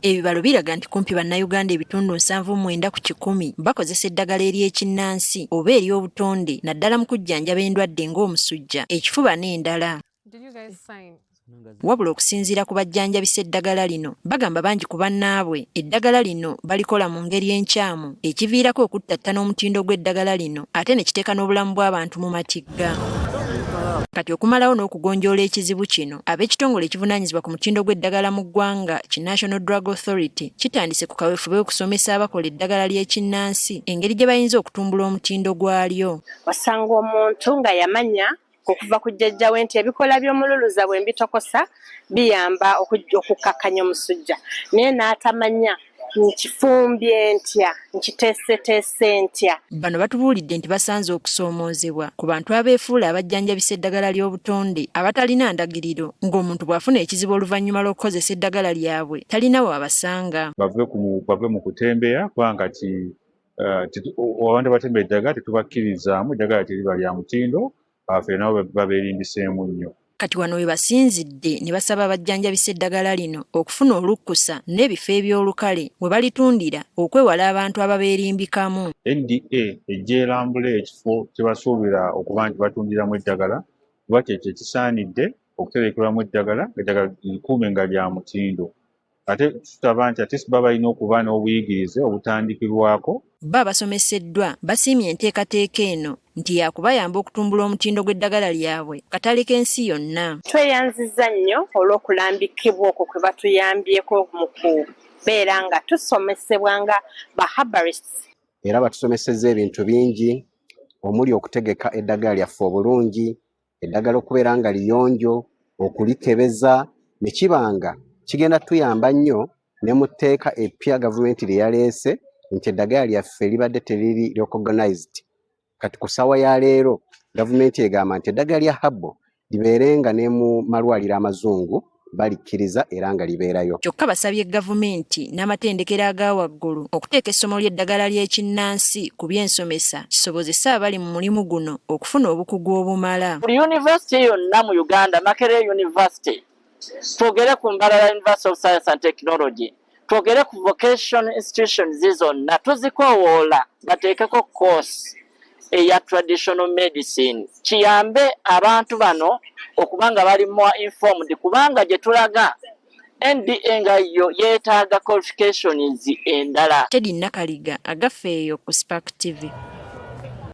Ebibalo biraga nti kumpi Bannayuganda 79% bakozesa eddagala ery'ekinnansi oba ery'obutonde naddala mu kujjanjaba endwadde ng'omusujja, ekifuba n'endala. Wabula okusinziira ku bajjanjabisa eddagala lino, bagamba bangi ku bannaabwe eddagala lino balikola mu ngeri enkyamu ekiviirako okuttattana omutindo gw'eddagala lino ate ne kiteeka n'obulamu bw'abantu mu matigga. Kati okumalawo n'okugonjoola ekizibu kino, ab'ekitongole ekivunaanyizibwa ku mutindo gw'eddagala mu ggwanga ki National Drug Authority kitandise ku kaweefube okusomesa abakola eddagala ly'ekinnansi engeri gye bayinza okutumbula omutindo gwalyo. Osanga omuntu nga yamanya okuva ku jjajja we nti ebikola by'omululuza bwe mbitokosa biyamba okukkakkanya omusujja, naye n'atamanya nkifumbye ntya, nkiteeseteese ntya. Bano batubuulidde nti basanze okusoomoozebwa ku bantu abeefuula abajjanjabisa eddagala ly'obutonde abatalina ndagiriro ng'omuntu bw'afuna ekizibu oluvannyuma lw'okukozesa eddagala lyabwe talina w'abasanga. Bave mu kutembeya kubanga kati abantu abatembeya eddagala tetubakkirizaamu, eddagala teriba lya mutindo, abafere nabo babeerimbiseemu nnyo. Kati wano we basinzidde ne basaba abajjanjabisa eddagala lino okufuna olukkusa n'ebifo eby'olukale we balitundira okwewala abantu ababeerimbikamu. NDA ejja erambule ekifo kye basuubira okuba nti batundiramu eddagala kuba kyekyo ekisaanidde okuterekerwamu eddagala, eddagala likuume nga lya mutindo. Ate tusaba nti ate baba balina okuba n'obuyigirize obutandikirwako. Bo abasomeseddwa basiimye enteekateeka eno nti yaakubayamba okutumbula omutindo gw'eddagala lyabwe ku katale k'ensi yonna. Tweyanzizza nnyo olw'okulambikibwa okwo kwe batuyambyeko mu kubeera nga tusomesebwa nga ba herbalists. Era batusomesezza ebintu bingi omuli okutegeka eddagala lyaffe obulungi, eddagala okubeera nga liyonjo, okulikebeza ne kiba nga kigenda tuyamba nnyo ne mu tteeka eppya gavumenti lye yaleese nti eddagala lyaffe libadde teriri recognized. Kati ku ssaawa ya leero gavumenti egamba nti eddagala lya herbal libeere nga ne mu malwaliro amazungu balikkiriza era nga libeerayo. Kyokka basabye gavumenti n'amatendekero aga waggulu okuteeka essomo ly'eddagala ly'ekinnansi ku by'ensomesa kisobozese abali mu mulimu guno okufuna obukugu obumala. Buli yunivasite yonna mu Uganda, Makerere University, twogere ku Mbarara University of Science and Technology, twogere ku vocation institutions zonna, tuzikoowoola bateekeko course eya traditional medicine kiyambe abantu bano okuba nga bali more informed, kubanga gye tulaga NDA nga yo yeetaaga qualifications endala. Teddy Nakaliga, Agafeeyo ku Spark TV.